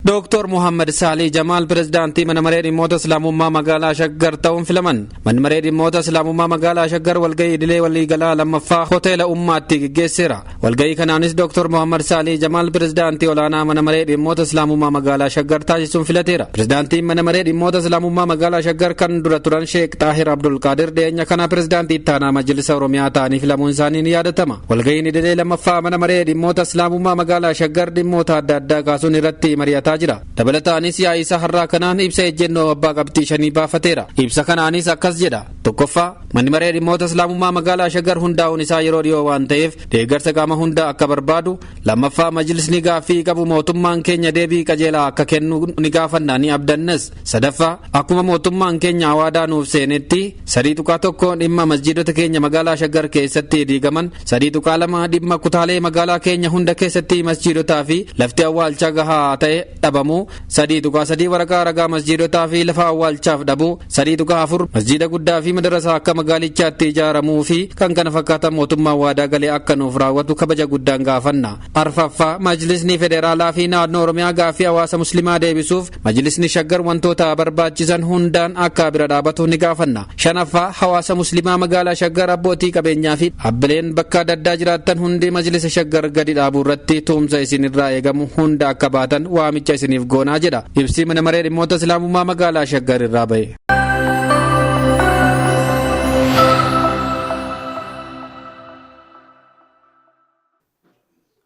Dooktor Muhammad Saalii Jamaal pirezidaantii mana maree dhimmoota Islaamummaa magaalaa Shaggar ta'uun filaman. Manni maree dhimmoota Islaamummaa magaalaa Shaggar walgahii idilee waliigalaa lammaffaa hoteela Ummaatti geggeesseera. Walgahii kanaanis Dooktor Muhammad Saalii Jamaal pirezidaantii olaanaa mana maree dhimmoota Islaamummaa magaalaa Shaggar taasisuun filateera. Pirezidaantiin mana maree dhimmoota Islaamummaa magaalaa Shaggar kan dura turan Sheek Xaahir Abdulqaadir dhiyeenya kana pirezidaantii ittaanaa Majlisa Oromiyaa ta'anii filamuun isaanii ni yaadatama. Walgahiin idilee lammaffaa mana maree dhimmoota Islaamummaa magaalaa Shaggar dhimmoota adda addaa kaasuun irratti mari'ataa jira. Dabalataanis yaa'ii isaa har'aa kanaan ibsa ejjennoo abbaa qabxii shanii baafateera. Ibsa kanaanis akkas jedha. Tokkoffaa, manni maree dhimmoota Islaamummaa magaalaa Shaggar hundaa'uun isaa yeroo dhiyoo waan ta'eef deeggarsa qaama hunda akka barbaadu. Lammaffaa, majlisni gaaffii qabu mootummaan keenya deebii qajeelaa akka kennu ni gaafanna, ni abdannas. Sadaffaa, akkuma mootummaan keenya waadaa nuuf seenetti 3.1 dhimma masjiidota keenya magaalaa Shaggar keessatti diigaman, 3.2 dhimma kutaalee magaalaa keenya hunda keessatti masjiidotaa fi lafti awwaalchaa gahaa ta'e dhabamu, 3.3 waraqaa ragaa masjiidotaa fi lafa awwaalchaaf dhabu, 3.4 masjiida guddaa fi madrasaa akka magaalichaatti ijaaramuu fi kan kana fakkaatan mootummaan waadaa galee akka nuuf raawwatu kabaja guddaan gaafanna. Arfaffaa, majlisni federaalaa fi naannoo Oromiyaa gaaffii hawaasa muslimaa deebisuuf majlisni Shaggar wantoota barbaachisan hundaan akka bira dhaabatu ni gaafanna. Shanaffaa, hawaasa muslimaa magaalaa Shaggar abbootii qabeenyaa fi dhaabbileen bakka adda addaa jiraattan hundi majlisa Shaggar gadi dhaabuu irratti tumsa isinirraa eegamu hunda akka baatan waamicha isiniif goonaa jedha. Ibsi mana maree dhimmoota Islaamummaa magaalaa Shaggar irraa ba'e.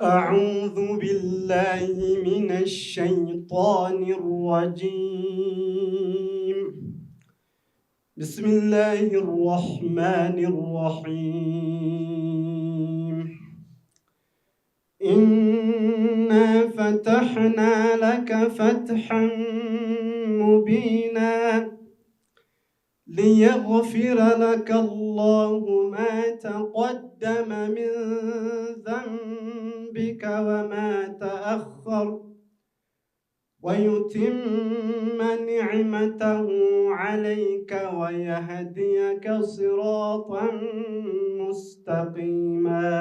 أعوذ بالله من الشيطان الرجيم. بسم الله الرحمن الرحيم. إنا فتحنا لك فتحا مبينا ليغفر لك الله ما تقدم من ذنبك وما تأخر ويتم نعمته عليك ويهديك صراطا مستقيما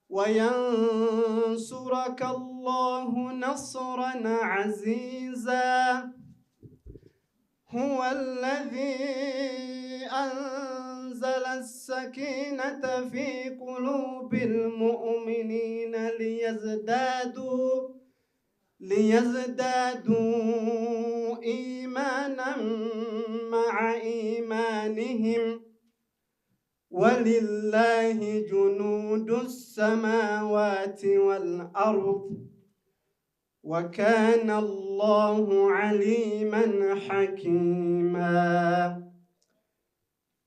وينصرك الله نصرا عزيزا. هو الذي أنزل السكينة في قلوب المؤمنين ليزدادوا إيمانا مع إيمانهم ولله جنود السماوات والأرض وكان الله عليما حكيما.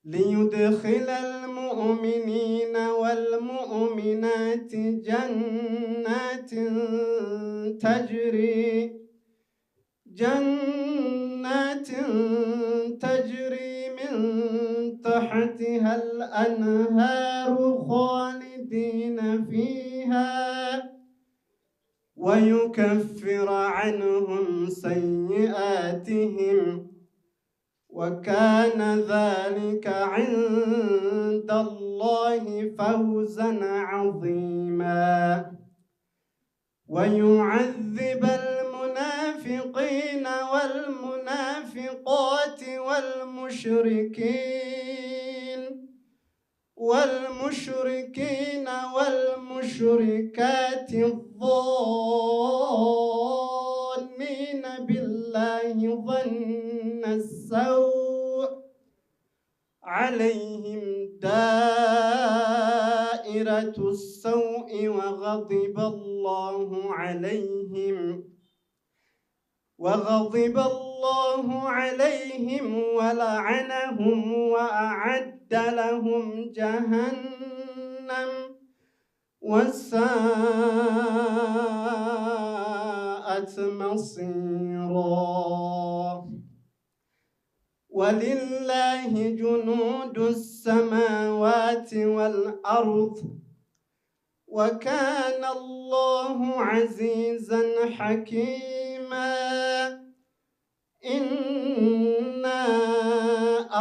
ليدخل المؤمنين والمؤمنات جنات تجري من تحتها الأنهار خالدين فيها ويكفر عنهم سيئاتهم وكان ذلك عند الله فوزا عظيما. ويعذب المنافقين والمنافقات والمشركين والمشركات الظانين بالله ظن السوء عليهم دائرة السوء وغضب الله عليهم ولعنهم وأعد لهم جهنم وساءت مصيرا. ولله جنود السماوات والأرض وكان الله عزيزا حكيما. إنا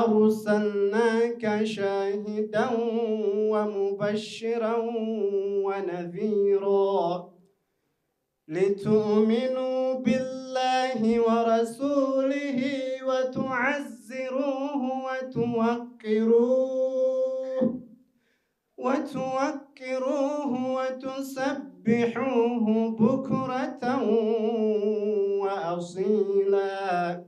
أرسلناك شاهدا ومبشرا ونذيرا لتؤمنوا بالله ورسوله وتعزروه وتوقروه وتسبحوه بكرة وأصيلا.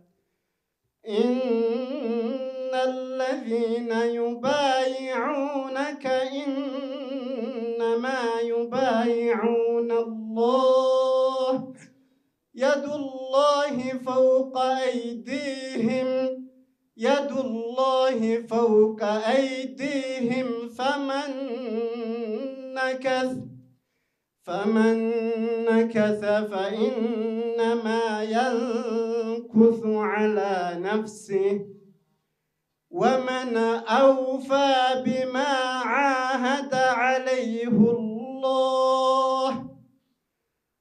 إن الذين يبايعونك إنما يبايعون الله يد الله فوق أيديهم يد الله فوق أيديهم فمن نكث فإنما ينكث على نفسه ومن أوفى بما عاهد عليه الله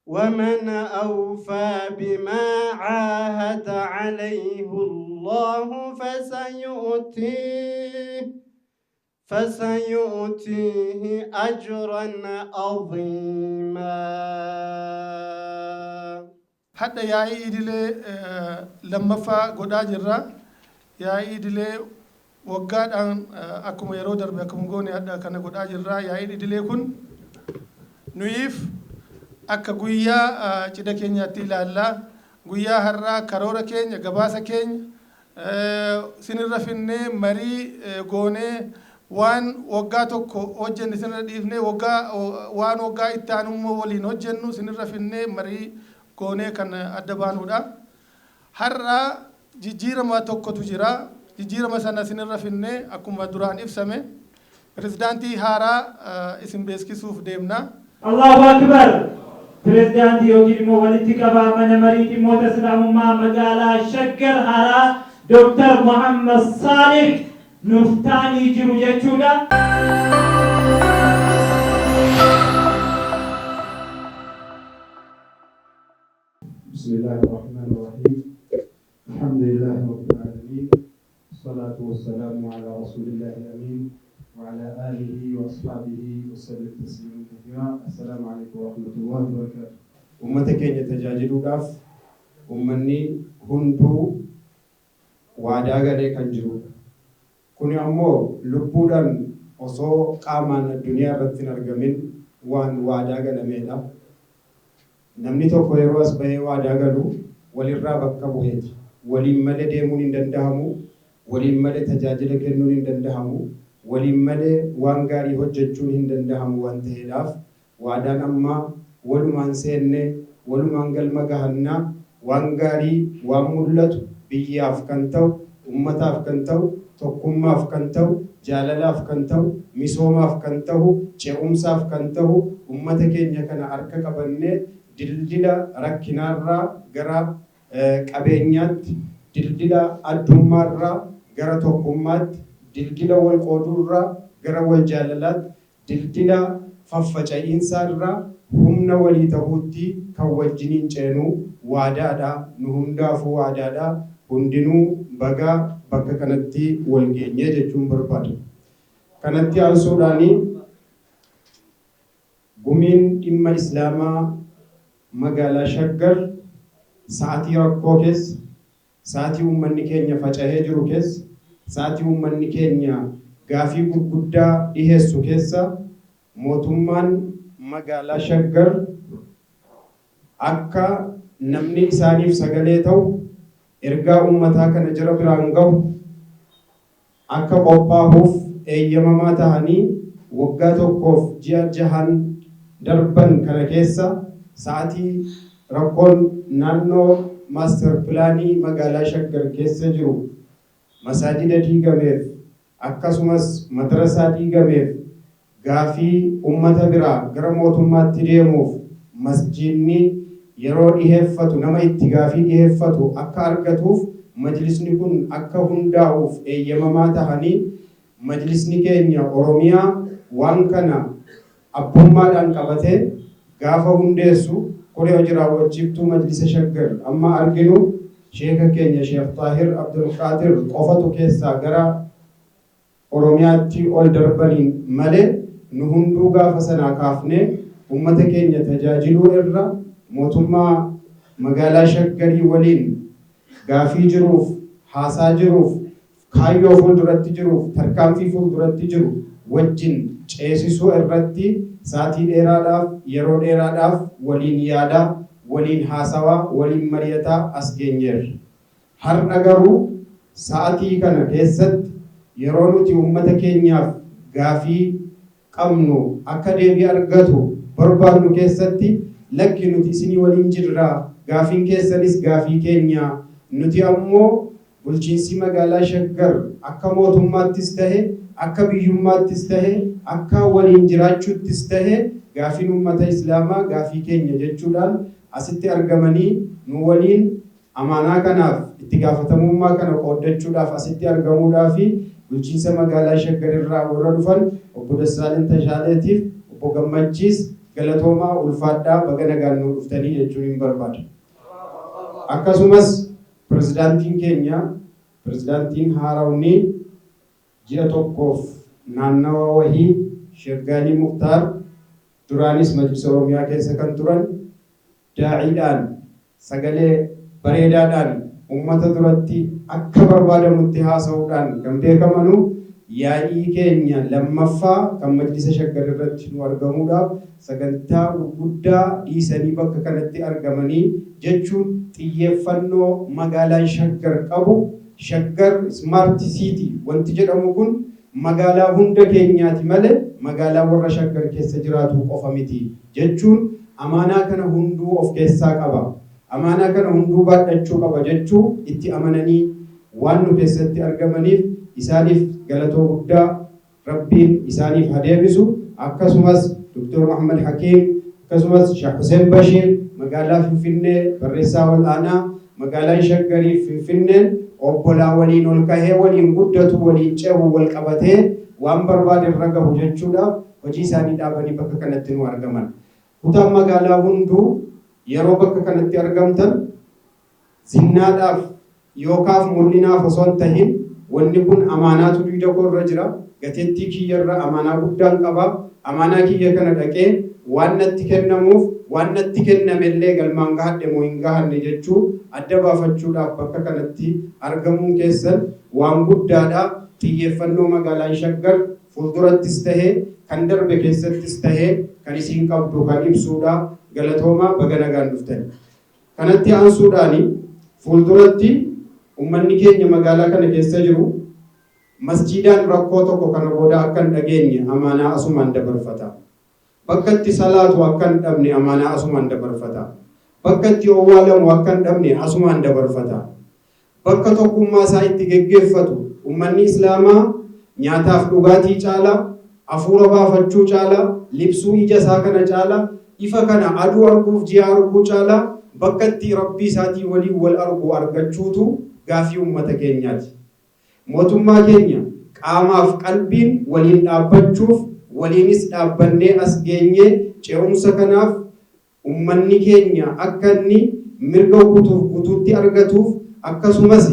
ومن أوفى بما عاهد عليه الله فسيؤتيه أجرا عظيما. Hadda yaa'ii idilee lammaffaa godhaa jirra. Yaa'ii idilee waggaadhaan akkuma yeroo darbe akkuma goone hadda kana godhaa jirra. Yaa'iin idilee kun nuyiif akka guyyaa cidha keenyaatti ilaallaa. Guyyaa har'aa karoora keenya, gabaasa keenya sinirra finnee marii goonee waan waggaa tokko hojjenne sinirra dhiifnee waggaa waan waggaa itti aanummoo waliin hojjennu sinirra finnee marii goonee kan adda baanudha. Har'a jijjiirama tokkotu jira. Jijjiirama sana sinirra finnee akkuma duraan ibsame pirezidaantii haaraa isin beeksisuuf deemna. Allahu Akbar! Pirezidaantii yookiin immoo walitti qabaa mana marii dhimmoota Islaamummaa magaalaa Shaggar haaraa Dr. Muhammad Saalih nuuf ta'anii jiru jechuudha. بسم الله الرحمن الرحيم. الحمد لله رب العالمين، الصلاة والسلام على رسول الله الأمين وعلى آله وأصحابه وسلم تسليما كثيرا. السلام عليكم ورحمة الله وبركاته. Uummata keenya tajaajiluudhaaf uummanni hunduu waadaa galee kan jirudha. Kuni ammoo lubbuudhaan osoo qaamaan addunyaa irratti hin argamin waan waadaa galameedha. Namni tokko yeroo as bahee waadaa galu walirraa bakka bu'eeti. Waliin malee deemuun hin danda'amu, waliin malee tajaajila kennuun hin danda'amu, waliin malee waan gaarii hojjechuun hin danda'amu waan ta'eedhaaf waadaan amma walumaan seenne, walumaan galma gahannaa, waan gaarii, waan mul'atu biyyaaf kan ta'u, ummataaf kan ta'u, tokkummaaf kan ta'u, jaalalaaf kan ta'u, misoomaaf kan ta'u, ce'umsaaf kan ta'u, ummata keenya kana harka qabannee dildila rakkinaarraa gara qabeenyaatti, dildila addummaarraa gara tokkummaatti, dildila wal qooduurraa gara wal jaalalaatti, dildila faffaca'iinsaarraa humna walii ta'uutti kan wajjiniin ceenuu waadaadha. Nu hundaafuu waadaadha. Hundinuu bagaa bakka kanatti wal geenyee jechuun barbaada. Kanatti aansuudhaani gumiin dhimma Islaamaa magaalaa Shaggar sa'atii rakkoo keessa, sa'atii uummanni keenya faca'ee jiru keessa, sa'atii uummanni keenya gaafii gurguddaa dhiheessu keessa mootummaan magaalaa Shaggar akka namni isaaniif sagalee ta'u, ergaa uummataa kana jara biraan gahu akka qophaa'uuf eeyyamamaa ta'anii waggaa tokkoof ji'a jahan darban kana keessa sa'atii rakkoon naannoo maaster pilaanii magaalaa Shaggar keessa jiru masaajida diigameef akkasumas madrasaa diigameef gaafii ummata biraa gara mootummaatti deemuuf masjiidni yeroo dhiheeffatu nama itti gaafii dhiheeffatu akka argatuuf majlisni kun akka hundaa'uuf eeyyamamaa ta'anii majlisni keenya Oromiyaa waan kana abbummaadhaan qabatee gaafa hundeessu koree hojii raawwachiiftuu majlisa Shaggar amma arginu sheeka keenya Sheekh Xaahir Abdulqaadir qofatu keessaa gara Oromiyaatti ol darbaniin malee nu hunduu gaafa sanaa kaafnee ummata keenya tajaajiluu irra Mootummaa magaalaa Shaggarii waliin gaafii jiruuf, haasaa jiruuf, kaayyoo fuulduratti jiruuf, tarkaanfii fuulduratti jiru wajjin ceesisuu irratti sa'aatii dheeraadhaaf, yeroo dheeraadhaaf waliin yaadaa, waliin haasawaa, waliin mari'ataa as geenyeerra. Har'a garuu sa'atii kana keessatti yeroo nuti uummata keenyaaf gaafii qabnu akka deebii argatu barbaadnu keessatti, lakki, nuti isinii waliin jirra, gaafiin keessanis gaafii keenya, nuti ammoo bulchiinsi magaalaa Shaggar akka mootummaattis tahe, akka biyyummaattis tahe, akka waliin jiraachuuttis tahe, gaafiin uummata Islaamaa gaafii keenya jechuudhaan asitti argamanii nu waliin amaanaa kanaaf itti gaafatamummaa kana qooddachuudhaaf asitti argamuudhaa fi bulchiinsa magaalaa Shaggar irraa warra dhufan obbo Dassaaleny Tashaaleetiif obbo Gammachiis galatoomaa, ulfaadhaa, baga nagaan nu dhuftanii jechuun hin barbaada. Akkasumas pirezidaantiin keenya, pirezidaantiin haarawni ji'a tokkoof naannawa wahii, Sheekh Gaalii Muktaar, duraanis Majlisa Oromiyaa keessa kan turan, daa'iidhaan sagalee bareedaadhaan uummata duratti akka barbaadamutti haasa'uudhaan kan beekamanu, yaa'ii keenya lammaffaa kan Majlisa Shaggar irratti nu argamuudhaaf sagantaa gurguddaa dhiisanii bakka kanatti argamanii jechuun xiyyeeffannoo magaalaan Shaggar qabu, Shaggar Smart City wanti jedhamu kun magaalaa hunda keenyaati malee magaalaa warra Shaggar keessa jiraatu qofa miti jechuun, amaanaa kana hunduu of keessaa qaba. Amaanaa kana hunduu baadhachuu qaba jechuu itti amananii waan nu keessatti argamaniif isaaniif galatoo guddaa Rabbiin isaaniif haa deebisu. Akkasumas Dr. Muhammad Hakiim, akkasumas Sheekh Hussein Bashir, magaalaa Finfinnee barreessaa ol'aanaa, magaalaan Shaggarii Finfinneen obbolaa waliin ol kahee waliin guddatu, waliin cehu, wal qabatee waan barbaade irra gahu jechuudhaaf hojii isaanii dhaabanii bakka kanatti nu argaman. Kutaan magaalaa hunduu yeroo bakka kanatti argamtan zinnaadhaaf yookaaf mul'inaaf osoo hin tahin, wanni kun amaanaatu duyda koo irra jira, gateettii kiyya irra amaanaa guddaan qaba, amaanaa kiyya kana dhaqee waan natti kennamuuf waan natti kennamellee galmaan gahadhe moo hin gahanne jechuu adda baafachuudhaaf bakka kanatti argamuun keessan waan guddaadha. Xiyyeeffannoo magaalaan Shaggar fuuldurattis tahee kan darbe keessattis tahee kan isiin qabdu kan ibsuudha. Galatoomaa, baga nagaan dhuftan. Kanatti aansuudhaani fuulduratti ummanni keenya magaalaa kana keessa jiru masjiidaan rakkoo tokko kana booda akka hin dhageenye amaanaa asumaan dabarfata. Bakka itti salaatu akka hin dhabne amaanaa asumaan dabarfata. Bakka itti owwaalamu akka hin dhabne asumaan dabarfata. Bakka tokkummaa isaa itti geggeeffatu, ummanni Islaamaa nyaataaf dhugaatii caala, afuura baafachuu caala, libsuu ija isaa kana caala, ifa kana aduu arguuf ji'a arguu caala bakka itti Rabbii isaatii waliin wal argu argachuutu gaafii ummata keenyaati. Mootummaa keenya qaamaaf qalbiin waliin dhaabbachuuf waliinis dhaabbannee as geenyee, ce'umsa kanaaf ummanni keenya akka inni mirga guutuuf guutuutti argatuuf, akkasumas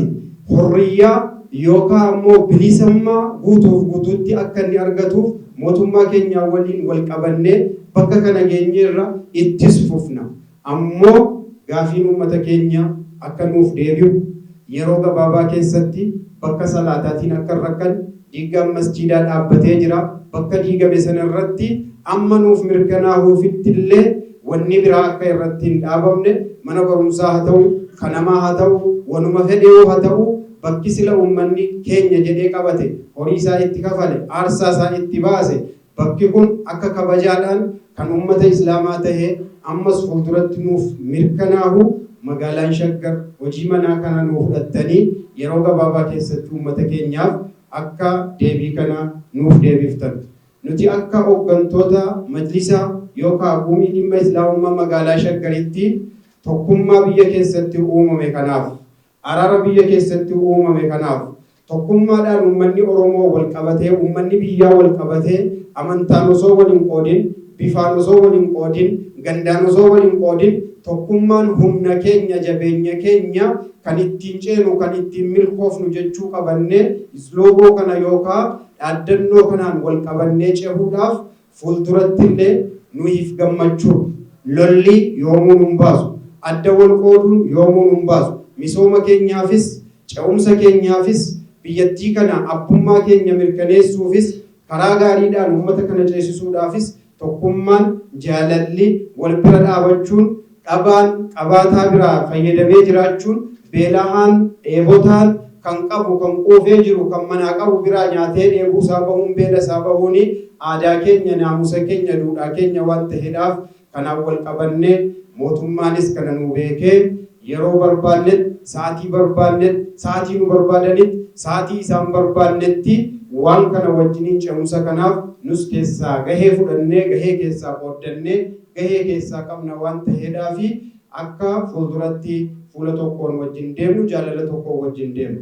hurriyyaa yookaa ammoo bilisammaa guutuuf guutuutti akka inni argatuuf mootummaa keenyaa waliin wal qabannee bakka kana geenyeerra, ittis fufna. Ammoo gaafiin ummata keenya akka nuuf deebi'u yeroo gabaabaa keessatti, bakka salaataatiin akka hin rakkanne, diiggaan masjiidaa dhaabbatee jira. Bakka diigame sana irratti amma nuuf mirkanaahuufitti illee wanni biraa akka irratti hin dhaabamne, mana barumsaa haa ta'u, kanamaa haa ta'u, wanuma fedheewu haa ta'u, bakki sila ummanni keenya jedhee qabate, horii isaa itti kafale, aarsaa isaa itti baase, bakki kun akka kabajaadhaan kan ummata Islaamaa tahee ammas fuulduratti nuuf mirkanaahu, magaalaan Shaggar hojii manaa kana nuu fudhattanii yeroo gabaabaa keessatti ummata keenyaaf akka deebii kana nuuf deebiftan. Nuti akka hooggantoota majlisa yookaa gumii dhimma Islaamummaa magaalaa Shaggaritti tokkummaa biyya keessatti uumame kanaaf, araara biyya keessatti uumame kanaaf, tokkummaadhaan ummanni Oromoo wal qabatee, ummanni biyyaa wal qabatee, amantaan osoo wal hin qoodin, bifaan osoo wal hin qoodin, gandaan osoo wal hin qoodin, tokkummaan humna keenya, jabeenya keenya, kan ittiin ceenu, kan ittiin milkoofnu jechuu qabannee, slogan kana yookaa dhaaddannoo kanaan wal qabannee cehuudhaaf fuulduratti illee nuyiif gammachuu. Lolli yoomuu nun baasu. Adda wal qooduun yoomuu nun baasu. Misooma keenyaafis, ce'umsa keenyaafis, biyyattii kana abbummaa keenya mirkaneessuufis, karaa gaariidhaan uummata kana ceesisuudhaafis tokkummaan, jaalalli, wal bira dhaabachuun, dhabaan qabaataa biraa fayyadamee jiraachuun, beelahaan, dheebotaan, kan qabu, kan quufee jiru, kan manaa qabu biraa nyaatee dheebuu isaa bahuun, beela isaa bahuun aadaa keenya, naamusa keenya, duudhaa keenya waan ta'eedhaaf kanaan wal qabannee mootummaanis kana nuu beekee yeroo barbaannetti, sa'atii barbaannetti, sa'atii nu barbaadanitti, sa'atii isaan barbaannetti waan kana wajjiniin ce'umsa kanaaf nus keessaa gahee fudhannee, gahee keessaa qooddannee, gahee keessaa qabna waan ta'eedhaafi akka fuulduratti fuula tokkoon wajjin deemnu, jaalala tokkoon wajjin deemnu.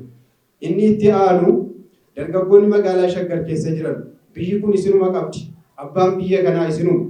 Inni itti aanu dargaggoonni magaalaa Shaggar keessa jiran biyyi kun isinuma qabdi. Abbaan biyya kanaa isinuma.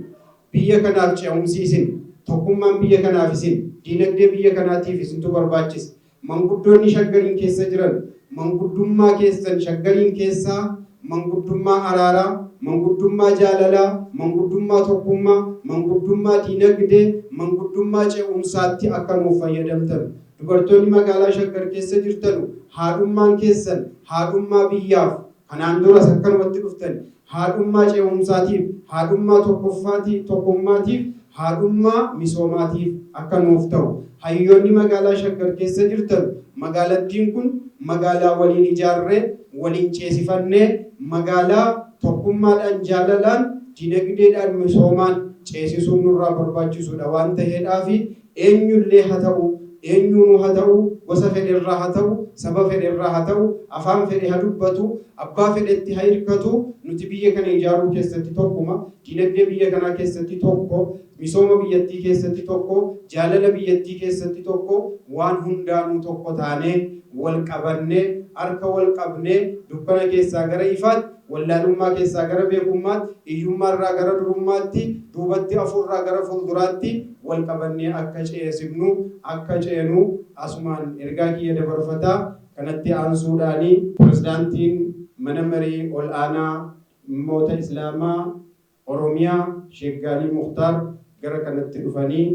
Biyya kanaaf ce'umsi isin. Tokkummaan biyya kanaaf isin. Diinagdee biyya kanaatiif isintu barbaachisa. Manguddoonni Shaggariin keessa jiran manguddummaa keessan Shaggariin keessaa manguddummaa araaraa, manguddummaa jaalalaa, manguddummaa tokkummaa, manguddummaa diinagdee, manguddummaa ce'umsaatti akka nuuf fayyadamtan. Dubartoonni magaalaa Shaggar keessa jirtanu haadhummaan keessan haadhummaa biyyaaf kanaan duras akkanumatti dhuftan haadhummaa ce'umsaatiif, haadhummaa tokkoffaatiif, tokkummaatiif, haadhummaa misoomaatiif akka nuuf ta'u. Hayyoonni magaalaa Shaggar keessa jirtan magaalattiin kun magaalaa waliin ijaarree, waliin ceesifannee, magaalaa tokkummaadhaan, jaalalaan, dinagdeedhaan, misoomaan ceesisuun nurraa barbaachisuudha waan ta'eedhaafi eenyullee haa ta'u, eenyuunuu haa ta'u, gosa fedherraa haa ta'u, saba fedherraa haa ta'u, afaan fedhe haa dubbatu, abbaa fedhetti haa hirkatu, nuti biyya kana ijaaruu keessatti tokkuma, dinagdee biyya kanaa keessatti tokko, misooma biyyattii keessatti tokko, jaalala biyyattii keessatti tokko, waan hundaanuu tokko taanee wal qabannee, harka wal qabnee dukkana keessaa gara ifaatti, wallaalummaa keessaa gara beekummaatti, hiyyummaarraa gara durummaatti, duubatti hafuurraa gara fuulduraatti wal qabannee akka ceesifnu, akka ceenu asumaan ergaa kiyya dabarfataa. Kanatti aansuudhaani pirezidaantiin mana marii ol aanaa dhimmoota Islaamaa Oromiyaa Sheek Gaalii Muktaar gara kanatti dhufanii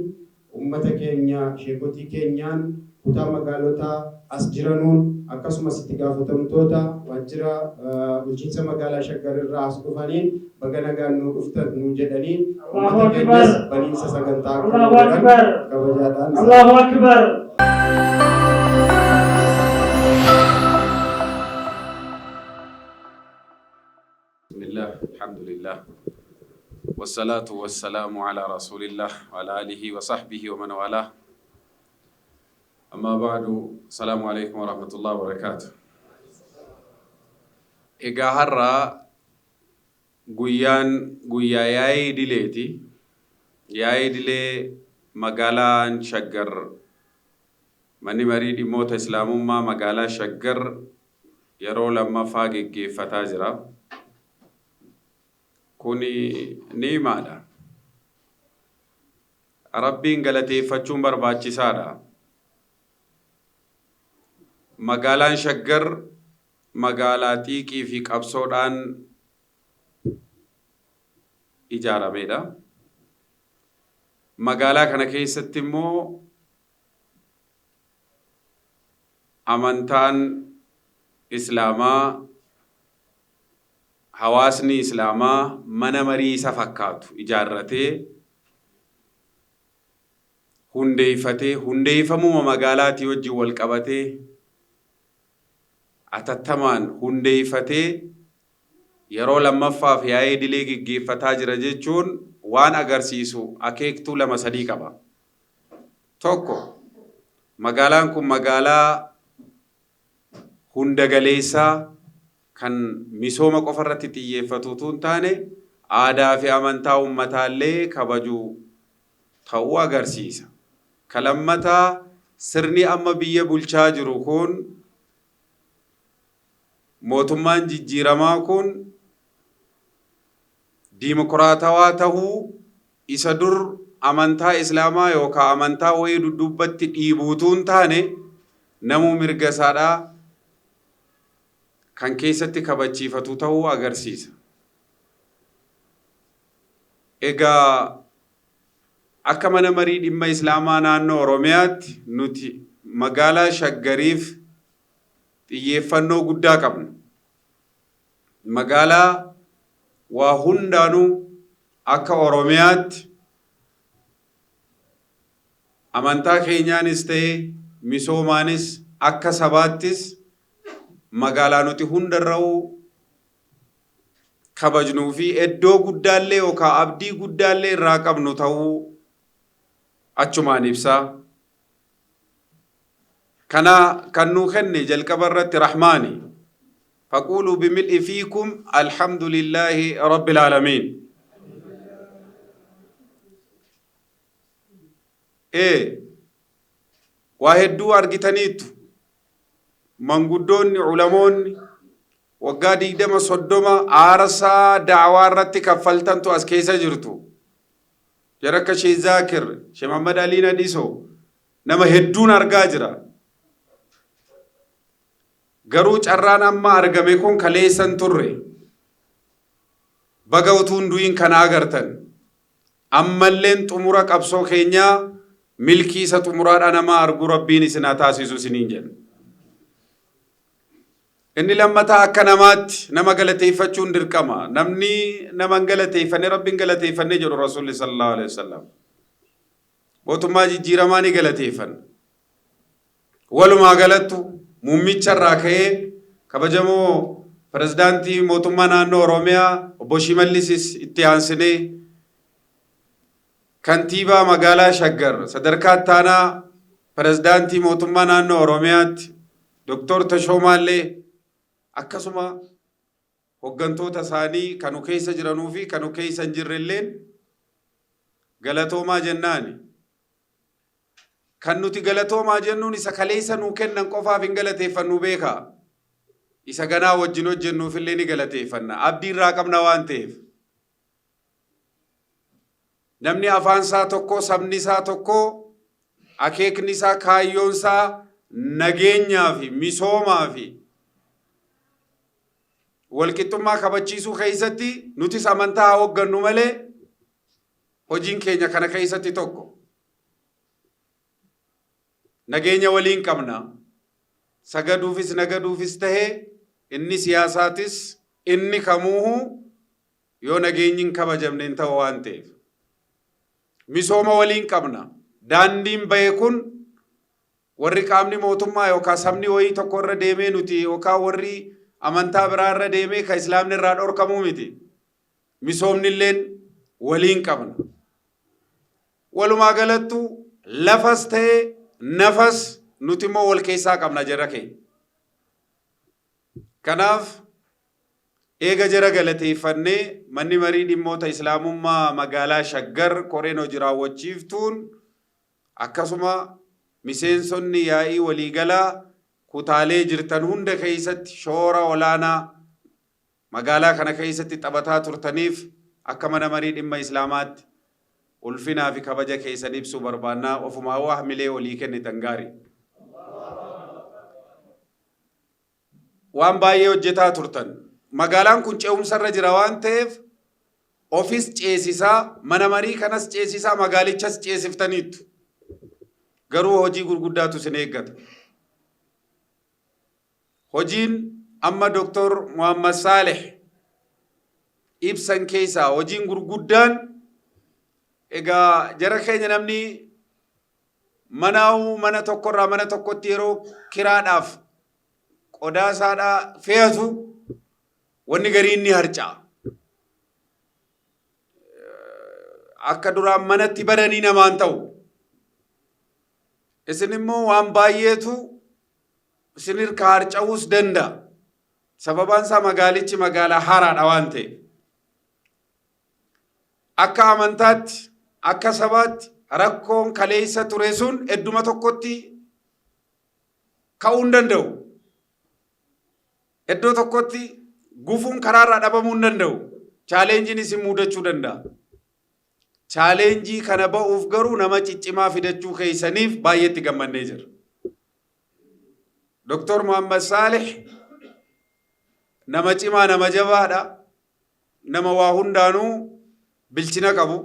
ummata keenya sheekotii keenyaan kutaa magaalotaa as jiranuun akkasumas itti gaafatamtoota waajjira bulchiinsa magaalaa Shaggar irraa as dhufaniin baga nagaan nuu dhuftan nuu jedhanii Allahu ummata Akbar. keenyas baniinsa sagantaa akka nuu Allahu godhan Akbar. kabajaadhaan isaan Allahu Akbar. Bismillah, alhamdulillah, wassalatu wassalamu ala rasulillah wa ala alihi wa sahbihi wa man wala. Amma ba'du, assalamu alaikum wa rahmatullahi wa barakatuh. Egaa har'a guyyaan guyyaa yaa'ii idileeti. Yaa'ii idilee magaalaan Shaggar, Manni Marii Dhimmoota Islaamummaa magaalaa Shaggar yeroo lammaffaa geggeeffataa jira. Kuni ni'imaadha. Rabbiin galateeffachuun barbaachisaadha. Magaalaan Shaggar magaalaa xiiqii fi qabsoodhaan ijaarameedha. Magaalaa kana keessatti immoo amantaan Islaamaa, hawaasni Islaamaa mana marii isa fakkaatu ijaarratee hundeeyfatee, hundeeyfamuma magaalaatii wajjin wal qabatee atattamaan hundeeyfatee yeroo lammaffaaf yaa'ii idilee geggeeffataa jira jechuun waan agarsiisu akeektuu lama sadii qaba. Tokko, magaalaan kun magaalaa hundagaleessaa kan misooma qofa irratti xiyyeeffatu utuu hin taane aadaa fi amantaa ummataallee kabaju ta'uu agarsiisa. Ka lammataa, sirni amma biyya bulchaa jiru kun, mootummaan jijjiiramaa kun diimokiraatawaa tahuu isa dur amantaa Islaamaa yookaa amantaa wayii dudduubbatti dhiibu utuu hin taane namuu mirga isaadhaa kan keessatti kabachiifatu tahuu agarsiisa. Egaa Akka mana marii dhimma Islaamaa naannoo Oromiyaatti nuti magaalaa Shaggariif xiyyeeffannoo guddaa qabna. Magaalaa waa hundaanuu akka Oromiyaatti amantaa keenyaanis ta'e misoomaanis akka sabaattis magaalaa nuti hundarra'uu kabajnuu fi iddoo guddaallee yookaan abdii guddaallee irraa qabnu ta'uu achumaan ibsaa. Kana kan nuu kenne jalqaba irratti Rahmaani. Faquuluu bimil'i fiikum alhamdulillaahi rabbil aalamiin. Ee waa hedduu argitaniittu. Manguddoonni, ulamoonni waggaa 20 30 aarsaa da'awaa irratti kaffaltantu as keessa jirtu. Jara akka Sheekh Zaakir, Sheekh Muhammad Alii Nadisoo nama hedduun argaa jira. Garuu carraan amma argame kun kaleessa hin turre. Baga utuu hin du'in kana agartan. Ammalleen xumura qabsoo keenyaa milkii isa xumuraadhaa nama argu Rabbiin isin haa taasisu isiniin jenna. Inni lammataa akka namaatti nama galateeffachuun dirqama. Namni nama hin galateeffanne Rabbi hin galateeffanne jedhu Rasuulli sallallahu alaihi wasallam. Mootummaa jijjiiramaa ni galateeffanna. Walumaa galattu muummicha irraa ka'ee kabajamoo pirezidaantii mootummaa naannoo Oromiyaa obbo Shimallisis itti aansinee kantiibaa magaalaa Shaggar sadarkaa itti aanaa pirezidaantii mootummaa naannoo Oromiyaatti Doktor Tashoomaallee akkasuma hoggantoota isaanii kanu keessa jiranuu fi kanu keessa hin jirrelleen galatoomaa jennaani. Kan nuti galatoomaa jennuun isa kaleessa nuu kennan qofaaf hin galateeffannu beekaa. Isa ganaa wajjin hojjennuuf illee ni galateeffanna. Abdii irraa qabna waan ta'eef. Namni afaan isaa tokko, sabni isaa tokko, akeekni isaa, kaayyoon isaa nageenyaa fi misoomaa fi walqixxummaa kabachiisuu keessatti nutis amantaa haa hooggannu malee hojiin keenya kana keessatti tokko. Nageenya waliin qabna. Sagaduufis nagaduufis tahe inni siyaasaatis inni kamuuhu yoo nageenyi hin kabajamne hin ta'u waan ta'eef. Misooma waliin qabna. Daandiin bahe kun warri qaamni mootummaa yookaan sabni wayii tokko irra deemee nuti yookaan warri amantaa biraa irra deemee kan islaamni irraa dhorkamuu miti. Misoomni illeen waliin qabna. Walumaa galattu lafas ta'e nafas nuti immoo wal keessaa qabna jara keenya. Kanaaf eega jara galateeffannee manni marii dhimmoota Islaamummaa magaalaa Shaggar koreen hojii raawwachiiftuun akkasuma miseensonni yaa'ii waliigalaa kutaalee jirtan hunda keessatti shoora olaanaa magaalaa kana keessatti taphataa turtaniif akka mana marii dhimma Islaamaatti ulfinaa fi kabaja keessan ibsuu barbaannaa ofumaa waa hamilee olii kennitan gaarii. Waan baay'ee hojjetaa turtan. Magaalaan kun ce'umsarra jira waan ta'eef ofis ceesisaa, mana marii kanas ceesisaa, magaalichas ceesiftaniittu. Garuu hojii gurguddaatu isin eeggata. Hojiin amma Dr. Muhammad Saaleh ibsan keessaa hojiin gurguddaan egaa jara keenya namni manaa'uu mana tokkorraa mana tokkotti yeroo kiraadhaaf qodaa isaadhaa fe'atu wanni gariin ni harca'a. Akka duraan manatti baranii namaan ta'u. Isin immoo waan baay'eetu isin hirka harca'uus danda'a. Sababaan isaa magaalichi magaalaa haaraadha waan ta'eef. Akka amantaatti, akka sabaatti rakkoon kaleessa ture sun edduma tokkotti ka'uu hin danda'u. Iddoo tokkotti gufuun karaarraa dhabamuu hin danda'u. Chaaleenjiin isin mudachuu danda'a. Chaaleenjii kana ba'uuf garuu nama ciccimaa fidachuu keessaniif baay'eetti gammannee jira. Dr. Muhammad Saalih nama cimaa nama jabaadha. Nama waa hundaanuu bilchina qabu.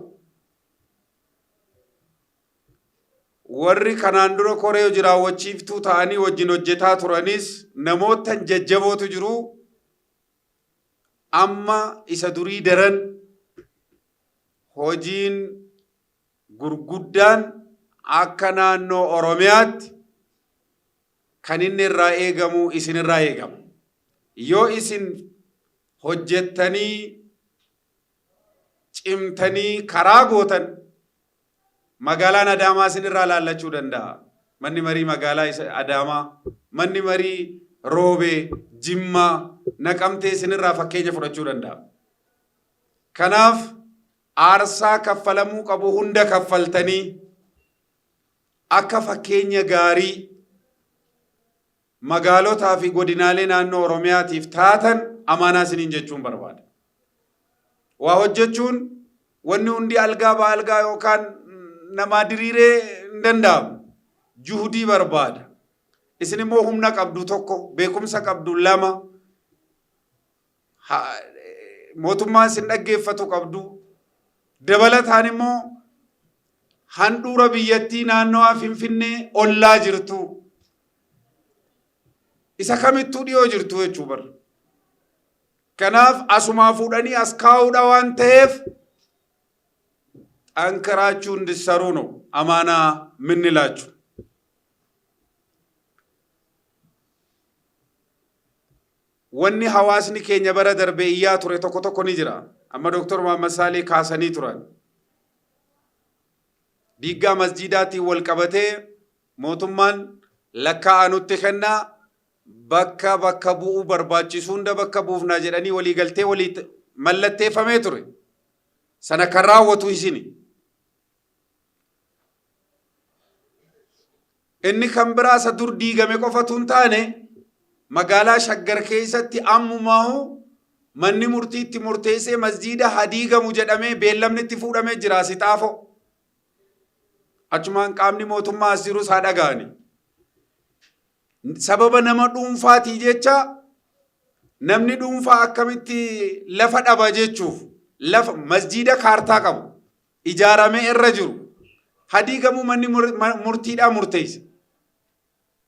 Warri kanaan dura koree hojii raawwachiiftuu ta'anii wajjin hojjetaa turanis namootan jajjabootu jiru. Amma isa durii daran hojiin gurguddaan akka naannoo Oromiyaatti kan inni irraa eegamu isinirraa eegama. Yoo isin hojjettanii cimtanii karaa gootan, magaalaan Adaamaa isinirraa laallachuu danda'a. Manni marii magaalaa Adaamaa, manni marii Roobee, Jimmaa, Naqamtee isinirraa fakkeenya fudhachuu danda'a. Kanaaf aarsaa kaffalamuu qabu hunda kaffaltanii akka fakkeenya gaarii magaalotaa fi godinaalee naannoo Oromiyaatiif taatan amaanaa isiniin jechuun barbaada. Waa hojjechuun wanni hundi algaa ba algaa yookaan namaa diriiree hin danda'amu. Juhudii barbaada. Isin immoo humna qabdu tokko, beekumsa qabdu lama, mootummaan isin dhaggeeffatu qabdu. Dabalataan immoo handhuura biyyattii naannawaa Finfinnee ollaa jirtu. Isa kamittuu dhiyoo jirtu jechuu bara. Kanaaf asumaa fuudhanii as kaa'uudha waan ta'eef ጠንክራችሁ እንድትሰሩ ነው አማና ምንላችሁ። Wanni hawaasni keenya bara darbe iyyaa ture tokko tokko ni jira. Amma Dooktor Muhammad Saalee kaasanii turan. Diiggaa masjiidaatiin wal qabatee mootummaan lakkaa'aa nutti kennaa, bakka bakka bu'uu barbaachisu hunda bakka buufnaa jedhanii waliigaltee walii mallatteeffamee ture. Sana kan raawwatu isini. Inni kan biraa isa dur diigame qofatu hin taane, magaalaa Shaggar keessatti ammumaahu manni murtii itti murteessee masjiida haa diigamu jedhamee beellamni itti fuudhamee jira asi Xaafoo. Achumaan qaamni mootummaa as jirus haa dhaga'ani. Sababa nama dhuunfaatii jecha, namni dhuunfaa akkamitti lafa dhaba jechuuf, lafa masjiida kaartaa qabu ijaaramee irra jiru haa diigamu manni murtiidhaa murteessa.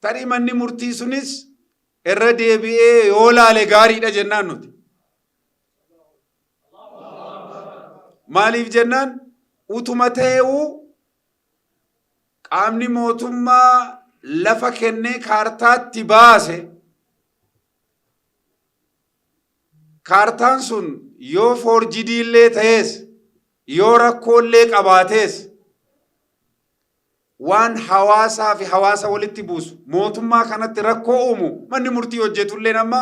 Tarii manni murtii sunis irra deebi'ee yoo laale gaariidha jennaan nuti. Maaliif jennaan, utuma ta'eewuu qaamni mootummaa lafa kennee kaartaatti baase, kaartaan sun yoo foorjidii illee ta'es, yoo rakkoo illee qabaates, waan hawaasaa fi hawaasa walitti buusu, mootummaa kanatti rakkoo uumu manni murtii hojjetu illee, amma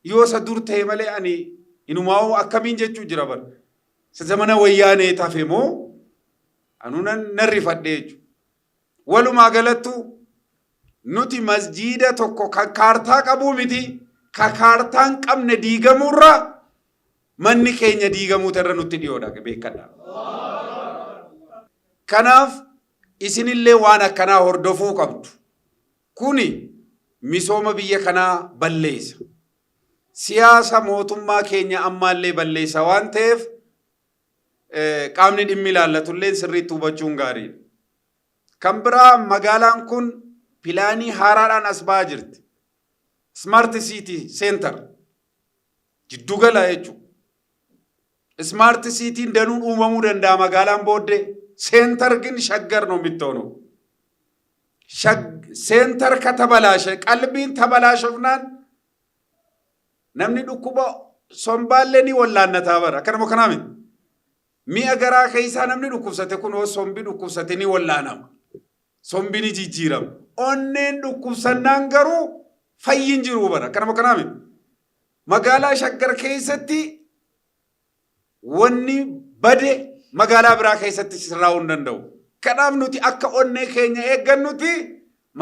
yoo isa dur ta'e malee, ani inumaa'uu akkamiin jechuu jira bara. Isa zamana Wayyaanee tafe moo anuu nan rifadhe jechuudha. Walumaa galattu nuti masjiida tokko kan kaartaa qabuu miti, ka kaartaa hin qabne diigamuurra manni keenya diigamuutu irra nutti dhiyoodha, beekadha. Kanaaf isinillee waan akkanaa hordofuu qabdu. Kuni misooma biyya kanaa balleessa. Siyaasa mootummaa keenya ammaallee balleessa waan ta'eef qaamni dhimmi ilaallatullee sirriitti hubachuun gaariidha. Kan biraa, magaalaan kun pilaanii haaraadhaan as ba'aa jirti. Smart City Center jiddugala jechuudha. Smart Cityin danuun uumamuu danda'a magaalaan booddee. Center ግን ሸገር ነው የምትሆነው። Center ከተበላሸ፣ qalbiin ተበላሸፍናን namni dhukkuba sombaallee ni wallaannataa bara. Akkanuma kanaa miti. Mi'a garaa keessaa namni dhukkubsate kun hoo sombi dhukkubsate ni wallaanama. Sombi ni jijjiirama. Onneen dhukkubsannaan garuu fayyin jiru bara. Akkanuma kanaa miti. Magaalaa Shaggar keessatti wanni bade magaalaa biraa keessatti sirraa'uu hin danda'u. Kanaaf nuti akka onnee keenya eeggannuti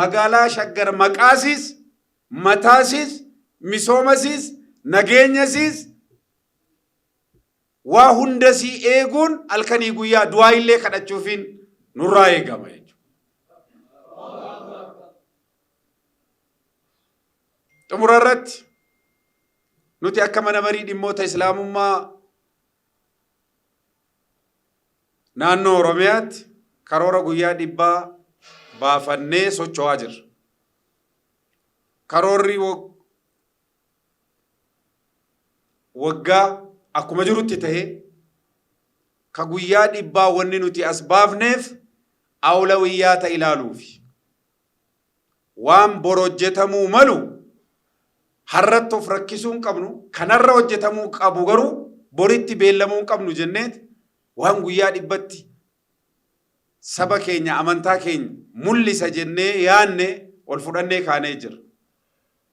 magaalaa Shaggar maqaasiis, mataasiis, misoomasiis, nageenyasiis, waa hundasii eeguun halkanii guyyaa du'aa illee kadhachuufiin nurraa eegama jechuudha. Xumura irratti nuti akka mana marii dhimmoota Islaamummaa naannoo Oromiyaatti karoora guyyaa 100 baafannee socho'aa jirra. Karoorri waggaa akkuma jirutti ta'ee, ka guyyaa 100 wanni nuti as baafneef awlawiyyaata ilaaluufi. Waan bor hojjetamuu malu har'atti of rakkisuu hin qabnu, kanarra hojjetamuu qabu garuu boritti beellamuu hin qabnu jenneet waan guyyaa 100tti saba keenya, amantaa keenya mul'isa jennee yaanne ol fudhannee kaanee jira.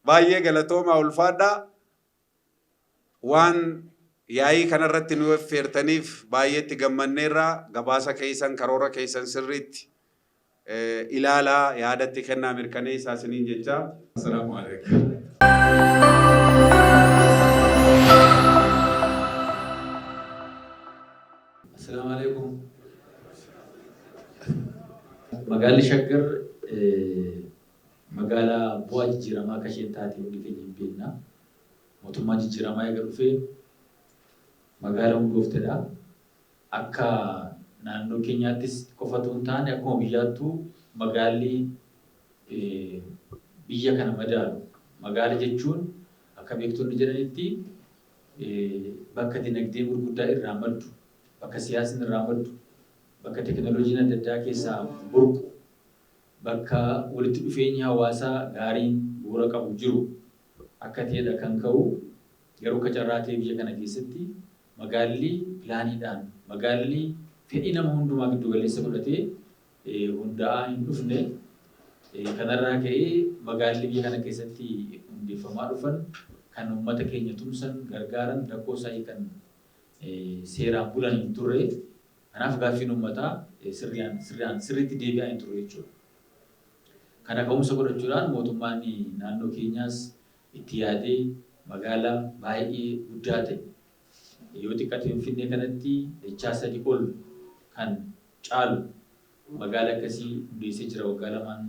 Baay'ee galatoomaa, ulfaadhaa. Waan yaa'ii kanarratti nu affeertaniif baay'eetti gammanneerra. Gabaasa keessan, karoora keessan sirriitti ilaalaa, yaadatti kennaa, mirkaneessaa isiniin jecha. Assalaamu alaikum. Assalaamu alaikum. Magaalli Shaggar magaalaa bu'aa jijjiiramaa akka isheen taate hundi keenya hin beekna. Mootummaan jijjiiramaa eega dhufee magaala hundooftedha. Akka naannoo keenyaattis qofa otoo hin taane, akkuma biyyaattuu magaalli biyya kana madaalu. Magaala jechuun akka beektonni jedhanitti bakka dinagdee gurguddaa irraa maddu, bakka siyaasni irraa maddu, bakka tekinooloojiin adda addaa keessaa burqu, bakka walitti dhufeenyi hawaasaa gaariin bu'uura qabu jiru akka ta'edha kan ka'u. Garuu akka carraa ta'ee biyya kana keessatti magaalli pilaaniidhaan, magaalli fedhii nama hundumaa giddu galeessa godhatee hundaa'aa hin dhufne. Kanarraa ka'ee magaalli biyya kana keessatti hundeeffamaa dhufan kan uummata keenya tumsan, gargaaran, rakkoo isaa hiikan, seeraan bulan hin turre. Kanaaf gaaffiin uummataa sirriidhaan sirriidhaan sirriitti deebi'aa hin turre jechuudha. Kana ka'umsa godhachuudhaan mootummaan naannoo keenyaas itti yaadee magaala baay'ee guddaa ta'e, yoo xiqqate Finfinnee kanatti dachaa sadi ol kan caalu, magaala akkasii hundeessee jira waggaa lamaan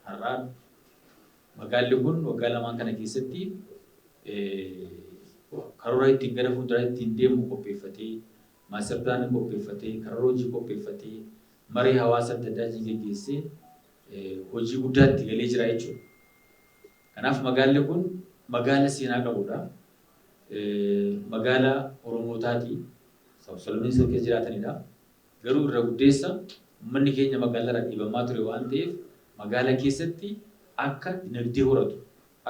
har'aa. Magaalli kun waggaa lamaan kana keessatti karoora ittiin gara fuulduraa ittiin deemu qopheeffatee, master pilaanii qopheeffatee, karoora hojii qopheeffatee, maree hawaasa adda addaatiin geggeessee hojii guddaatti galee jira jechuudha. Kanaaf magaalli kun magaala seenaa qabudha. Magaala Oromootaati. Sablammiin keessa jiraatanidha. Garuu irra guddeessa uummanni keenya magaalarraa dhiibamaa ture waan ta'eef, magaala keessatti akka dinagdee horatu,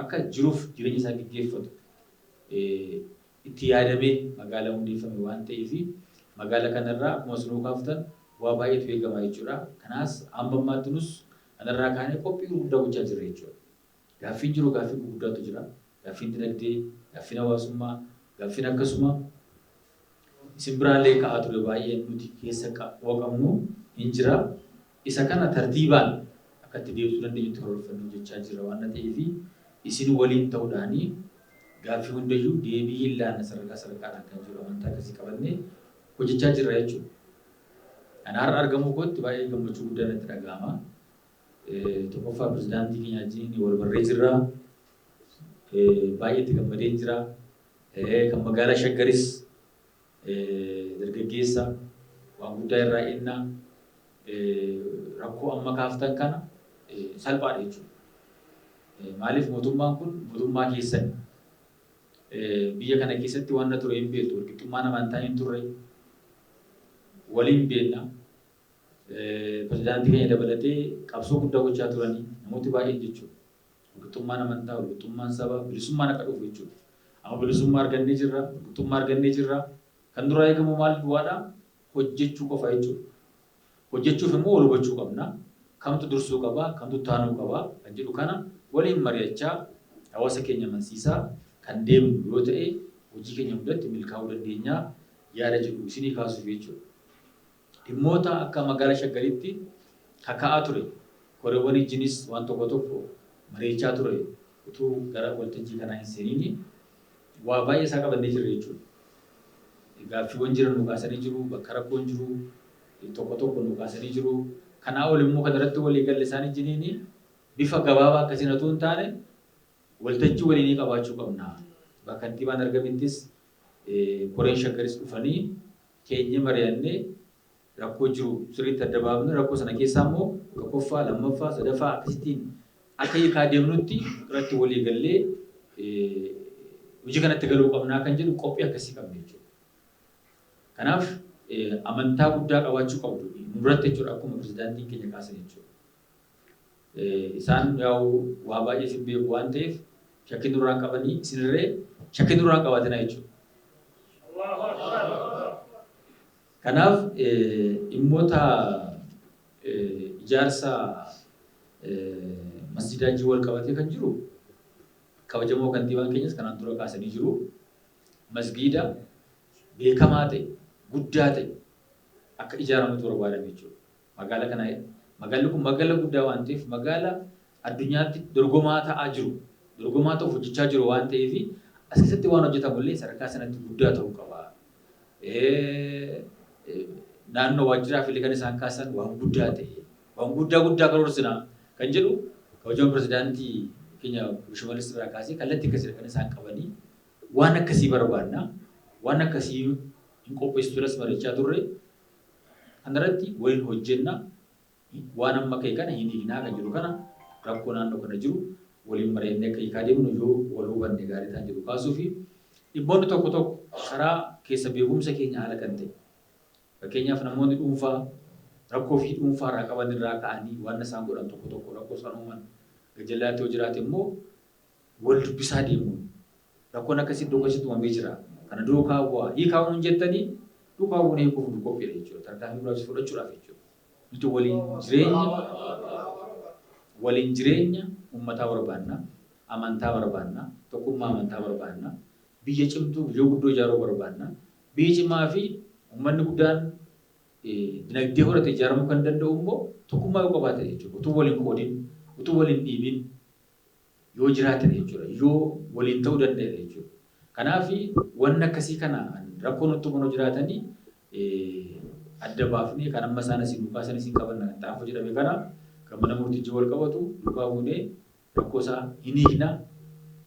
akka jiruuf jireenya isaa geggeeffatu itti yaadamee magaalaa hundeeffame waan ta'eef, magaala kanarraa akkuma isinuu kaaftan waa baay'eetu eegama jechuudha. Kanaas amma ammaatti nus kanarraa kaanee qophii gurguddaa gochaa jirra jechuudha. Gaaffiin jiru gaaffii gurguddaatu jira. Gaaffiin dinagdee, gaaffiin hawaasummaa, gaaffiin akkasuma isin biraallee ka'aa ture baay'een nuti keessa quba qabnu hin jira. Isa kana tartiibaan akka itti deebisuu dandeenyutti karoorfannee hojjechaa jirra waan ta'eef, isin waliin ta'uudhaanii gaaffii hundayyuu deebii hin laanna sadarkaa sadarkaadhaan kan jiru amantaa akkasii qabannee hojjechaa jirra jechuudha. Kana har'a argamuu kootti baay'ee gammachuu guddaa natti dhaga'ama. Tokkoffaa, pirezidaantii keenya wajjin wal barree jirra. Baay'ee itti gammadee jira. Kan magaalaa Shaggaris dargaggeessa waan guddaa irraa eenna. Rakkoo amma kaaftan kana salphaadha jechuudha. Maaliif, mootummaan kun mootummaa keessani. Biyya kana keessatti waan ture hin beektu, walqixxummaan amantaa hin turre, waliin beekna. Pirezidaantii keenya dabalatee qabsoo guddaa gochaa turanii namooti baay'een jechuudha. Walqixxummaan amantaa, walqixxummaan saba, bilisummaan akka dhufu jechuudha. Amma bilisummaa argannee jirra, walqixxummaa argannee jirra. Kan duraa eegamu maal duwwaadha? Hojjechuu qofa jechuudha. Hojjechuuf immoo wal hubachuu qabna. Kamtu dursuu qaba, kamtu taanuu qaba kan jedhu kana waliin mari'achaa, hawaasa keenya amansiisaa kan deemnu yoo ta'e, hojii keenya hundatti milkaa'uu dandeenya yaada jedhu isinii kaasuuf jechuudha. Dhimmoota akka magaalaa Shaggaritti kaka'aa ture, koreewwan ijjinis waan tokko tokko mari'achaa ture, utuu gara waltajjii kanaa hin seeniini waa baay'ee isaa qabannee jirra jechuudha. Gaaffiiwwan jiran nu kaasanii jiru, bakka rakkoon jiru tokko tokko nu kaasanii jiru. Kanaa ol immoo kan irratti walii galle isaan ijjiniini bifa gabaabaa akkasiin otoo hin taane waltajjii waliinii qabaachuu qabna. Bakka kantiibaan argamettis koreen Shaggaris dhufanii teenyee mari'annee Rakkoo jiru sirriitti adda baafne, rakkoo sana keessaa immoo tokkoffaa, lammaffaa, sadaffaa akkasittiin akka hiikaa deemnutti irratti walii gallee hojii kanatti galuu qabnaa kan jedhu qophii akkasii qabna jechuudha. Kanaaf amantaa guddaa qabaachuu qabdu nurratti jechuudha, akkuma pirezidaantiin keenya kaasan jechuudha. Isaan yaa'u waa baay'ee isin beeku waan ta'eef shakkii nurraan qabanii, isinirree shakkii nurraan qabaatina jechuudha. Kanaaf dhimmoota ijaarsa masjidaa wajjin wal qabatee kan jiru, kabajamoo kantiibaan keenyas kanaan dura kaasanii jiru. Masgiida beekamaa ta'e, guddaa ta'e akka ijaaramutu barbaadame jechuudha. Magaala kana, magaalli kun magaala guddaa waan ta'eef, magaala addunyaatti dorgomaa ta'aa jiru, dorgomaa ta'uuf hojjechaa jiru waan ta'eef, as keessatti waan hojjetamu illee sadarkaa sanatti guddaa ta'uu qaba. Naannoo waajjiraaf illee kan isaan kaasan waan guddaa ta'e, waan guddaa guddaa karoorsinaa kan jedhu, kabajamoo pirezidaantii keenya Shimallis irraa kaasee kallattii akkasii kan isaan qabanii, waan akkasii barbaanna, waan akkasii hin qopheessitu mari'achaa turre. Kanarratti waliin hojjenna, waan amma ka'e kana hin hiiknaa kan jedhu kana, rakkoo naannoo kana jiru waliin mari'annee akka hiikaa deemnu yoo wal hubanne gaarii ta'an jedhu kaasuu fi dhimmoonni tokko tokko karaa keessa beekumsa keenya haala kan ta'e, fakkeenyaaf namoonni dhuunfaa rakkoo fi dhuunfaa irraa qaban irraa ka'anii waan isaan godhan tokko tokko, rakkoo isaan uuman gajallaatti yoo jiraate immoo wal dubbisaa deemuun, rakkoon akkasii iddoo akkasitti uumamee jira. Kana duukaa bu'aa hiikaa waan jettanii duukaa bu'uun hiikuuf nu qophiidha jechuudha. Tarkaanfii biraas fudhachuudhaaf jechuudha. Nuti waliin jireenya uummataa barbaanna, amantaa barbaanna, tokkummaa amantaa barbaanna, biyya cimtuu, biyya guddoo ijaaruu barbaanna. Biyyi cimaa fi uummanni guddaan dinagdee horate ijaaramuu kan danda'u immoo tokkummaa yoo qabaate jechuudha. Utuu waliin qoodin, utuu waliin dhiibin yoo jiraate jechuudha. Yoo waliin ta'uu danda'e jechuudha. Kanaaf wanni akkasii kana rakkoo nutti uumanu jiraatanii adda baafnee, kan amma isaan asii duukaa sanis hin qabanna kan xaafoo jedhame kana, kan mana murtichi wal qabatu duukaa buunee rakkoo isaa hin hiikna.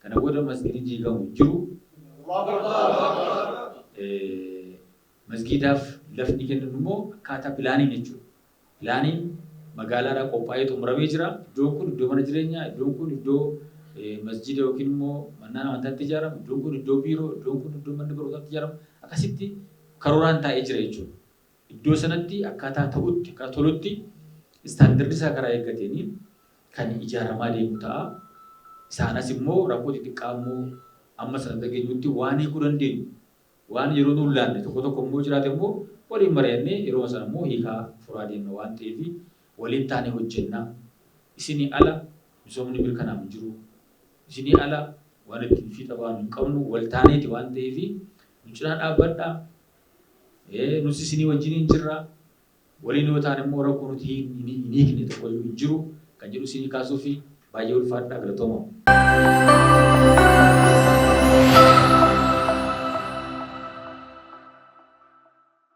Kana booda masgiidni diigamu hin jiru. Masgiidaaf lafni kennan immoo akkaataa pilaaniin jechuudha. Pilaaniin magaalaadhaa qophaa'ee xumuramee jira. Iddoon kun iddoo mana jireenyaa, iddoon kun iddoo masjiida yookiin immoo mannaan amantaatti ijaaramu, iddoon kun iddoo biiroo, iddoon kun iddoo manni barumsaatti ijaaramu, akkasitti karooraan taa'ee jira jechuudha. Iddoo sanatti akkaataa ta'utti, akkaataa tolutti, istaandardi isaa karaa eeggateen kan ijaaramaa deemu ta'a. Isaanas immoo rakkoo xixiqqaa immoo amma sana dhageenyutti waan hiikuu dandeenyu, waan yeroo nuun laanne tokko tokko immoo jiraate immoo waliin mari'annee yeroo sana immoo hiikaa furaa deemna waan ta'eef, waliin taanee hojjenna. Isinii ala misoomni mirkanaa'u hin jiru. Isinii ala waan ittiin fiixa baanu hin qabnu, wal taaneeti waan ta'eef nu cinaa dhaabbadhaa. Nus isinii wajjin hin jirra. Waliin yoo ta'an immoo rakkoo nuti hin hiikne tokkoyyuu hin jiru kan jedhu isinii kaasuu fi baay'ee ulfaadhaa, galatooma.